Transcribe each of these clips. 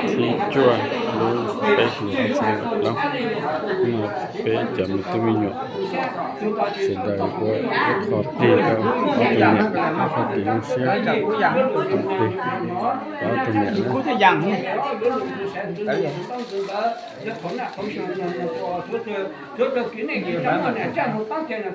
Thib cuaj lub peb hlis ob txhiab kaum plaub, no peb cov me tub me nyuam sawv daws ua ib qho plig rau ob tug niam, ib qho plig zoo siab, ib qho plig rau ob tug niam na. Cov tub cov kiv na, cov no, cov tub cov kiv,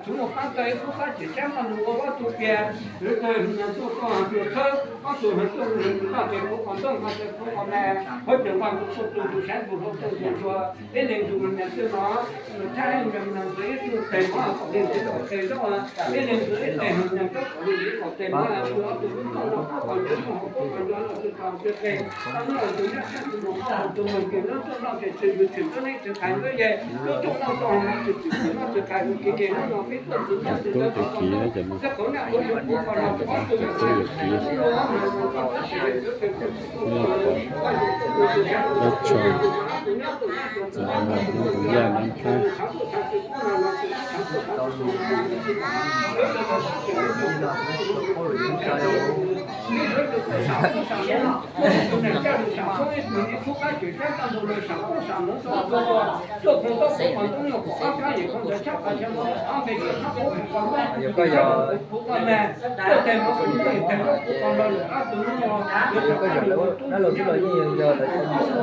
Dab Tsho, txawm no Hmoob Tus Yaj Nab Nplhaib. Yog koj yog, yog koj yog lawv dab laug twb los yeej yog lawv cov mus.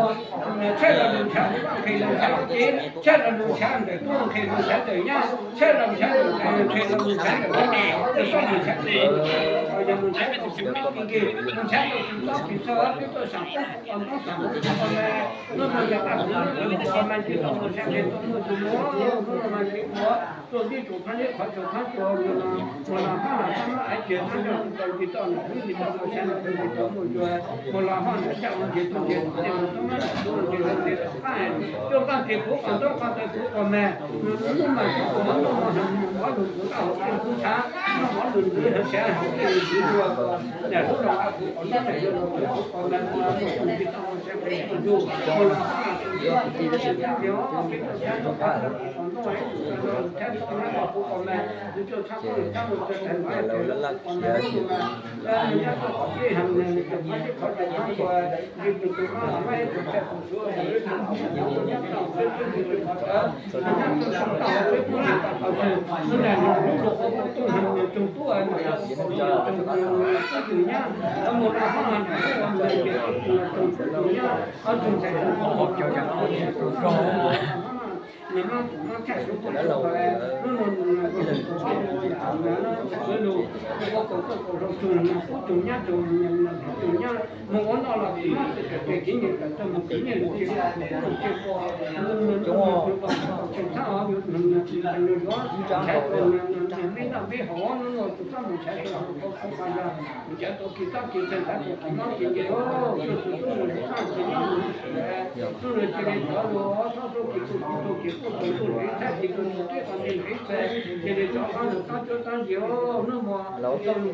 Lawv laj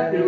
khiav.